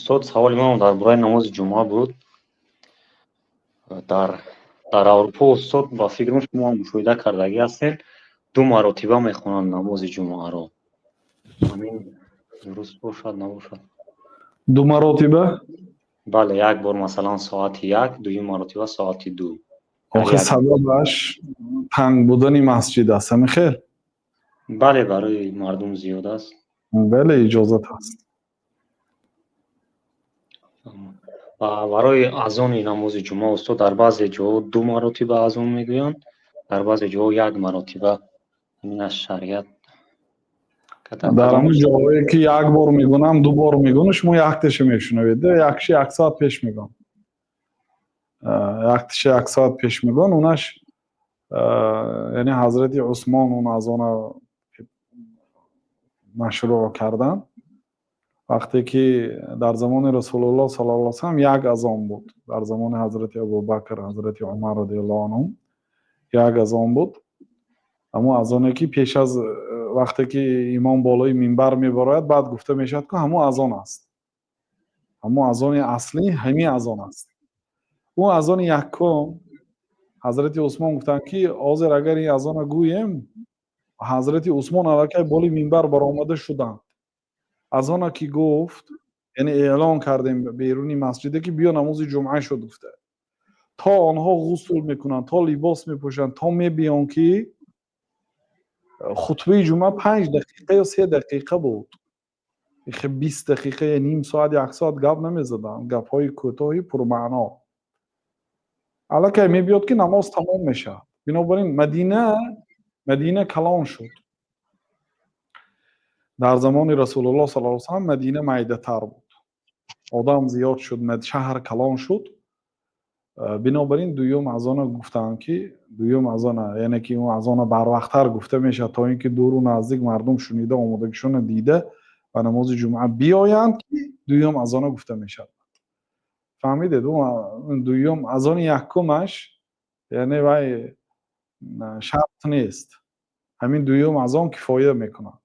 Устод, саволи ман дар бораи намози ҷумъа буд. Дар Аврупо, устод, ба фикрам, шумо мушоҳида кардагӣ ҳастед, ду маротиба мехонанд намози ҷумъаро. Ҳамин дуруст бошад, набошад? Ду маротиба? Бале, як бор, масалан, соати 1, дуюм маротиба соати 2. Охи, сабабаш танг будани масҷид аст, ҳамин хел? Бале, барои мардум зиёд аст. Бале, иҷозат аст. Ва барои азони намози ҷумъа, устод, дар баъзе ҷоҳо ду маротиба азон мегӯянд, дар баъзе ҷоҳо як маротиба. Ҳамин аз шариат? Дар ҳамон ҷоҳое ки як бор мегӯнам, ду бор мегӯнам, шумо якташа мешунавед. Якши як соат пеш мегӯям, якташа як соат пеш мегӯян. Унаш, яъне, ҳазрати Усмон он азона машрӯъ карданд, вақте ки дар замони Расулуллоҳ саллаллоҳу алайҳи васаллам як азон буд. Дар замони ҳазрати Абубакр, ҳазрати Умар радиаллоҳу анҳум як азон буд. Ҳамон азоне ки пеш аз вақте ки имом болои минбар мебарояд, баъд гуфта мешавад, ки ҳамон азон аст. Ҳамон азони аслӣ ҳамин азон аст. Ӯ азони якум, ҳазрати Усмон гуфтанд, ки ҳозир агар ин азона гӯем, ҳазрати Усмон аллакай болои минбар баромада шуданд. Азона ки гуфт, яъне эълон кардем беруни масҷиде, ки биё, намози ҷумъа шуд гуфта, то онҳо ғусл мекунанд, то либос мепӯшанд, то мебиён, ки хутбаи ҷумъа 5 дақиқа ё 3 дақиқа буд. 20 дақиқа я ним соат, як соат гап намезаданд, гапҳои кӯтоҳи пурмаъно. Аллакай мебиёд, ки намоз тамом мешавад. Бинобар ин Мадина калон шуд. Дар замони Расулуллоҳ саллаллоҳу алайҳи васаллам Мадина майдатар буд, одам зиёд шуд, шаҳр калон шуд. Бинобар ин дуюм азона гуфтаанд, ки дуюм азона, яъне ки он азона барвақттар гуфта мешавад, то ин ки дуру наздик мардум шунида, омодагишонро дида, ба намози ҷумъа биёянд, ки дуюм азона гуфта мешавад. Фаҳмидед? Дуюм азони якумаш, яъне, вай шарт нест, ҳамин дуюм азон кифоя мекунад.